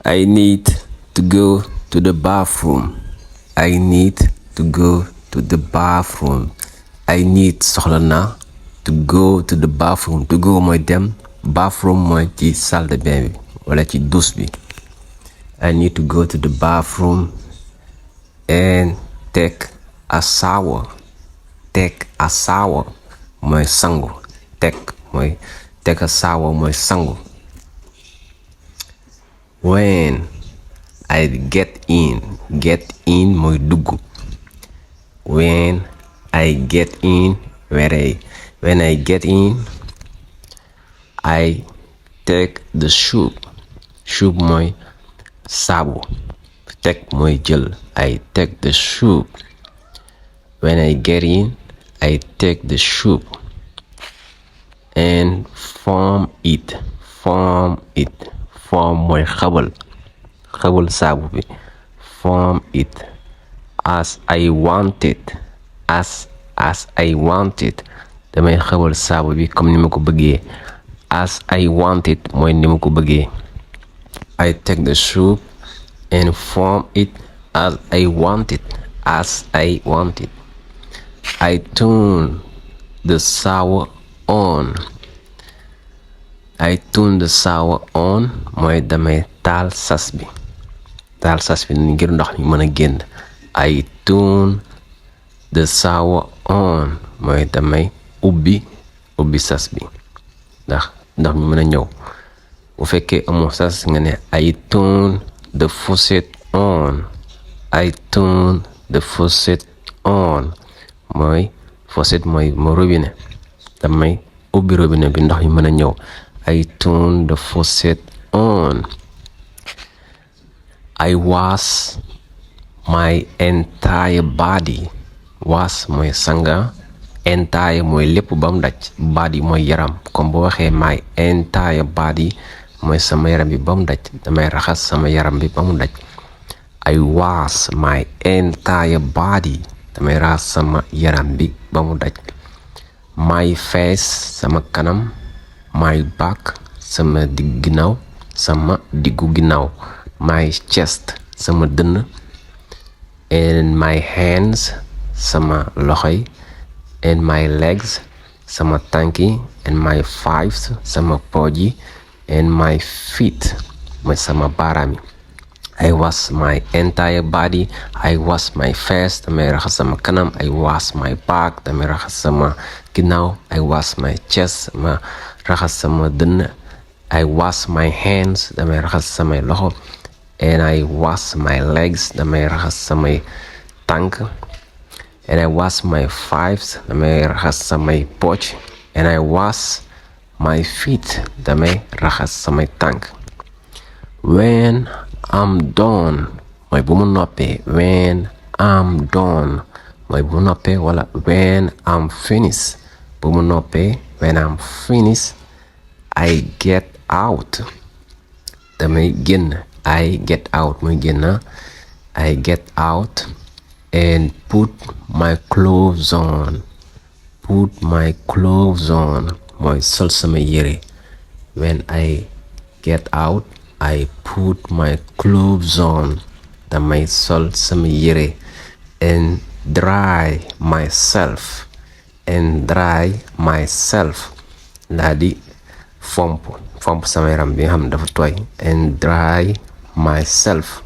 I need to go to the bathroom. I need to go to the bathroom. I need soxla naa to go to the bathroom. To go mooy dem, bathroom mooy ci salle de bain bi wala ci douche bi. I need to go to the bathroom and take a shower. Take a shower mooy sangu. Take a shower mooy sangu. When I get in mooy dugg. When I get in, when I get in, I take the soup. Soup mooy saabu. Take mooy jël. I take the soup. When I get in, I take the soup and form it. Form mooy xabal saabu bi. Form it as I want it. As I want it. Damay xabal saabu bi comme ni ma ko bëggee. As I want it mooy ni ma ko bëggee. I take the soup and form it as I want it. As I want it. I turn the shower on. I turn the shower on mooy damay taal sas bi ngir ndox mi mën a génn. I turn the shower on mooy damay ubbi sas bi ndax ndox mi mën a ñëw. Bu fekkee amoo sas nga ne I turn the faucet on. I turn the faucet on mooy faucet mooy robinet. Damay ubbi robinet bi ndox mi mën a ñëw. I turn the faucet on. I wash my entire body. Wash mooy sanga. Entire mooy lépp ba mu daj. Body mooy yaram. Comme boo waxee my entire body mooy sama yaram bi ba mu daj. Damay raxas sama yaram bi ba mu daj. I wash my entire body. Damay raxas sama yaram bi ba mu daj. My face sama kanam. My back sama diggu ginnaaw. My chest sama dënn. And my hands sama loxoy. And my legs sama tànki. And my thighs sama pooj yi. And my feet mooy sama baaraam yi. I wash my entire body. I wash my face. Damay raxas sama kanam. I wash my back. Damay raxas sama ginnaaw. I wash my chest. Ma raxas sama dënn. I wash my hands. Damay raxas samay loxo. And I wash my legs. Damay raxas samay tànk. And I wash my thighs. Damay raxas samay pooj. And I wash my feet. Damay raxas samay tànk. When I'm done mooy bu mu noppee. When I'm done mooy bu mu noppee wala when I'm finished bu mu noppee. When I'm finished I get out. Damay génn. I get out mooy génn. I get out and put my clothes on. Put my clothes on mooy sol sama yére. When I get out I put my clothes on. Damay sol sama yére. And dry myself. And dry myself. Laa di fomp sama yaram bi nga xam ne dafa tooy. And dry myself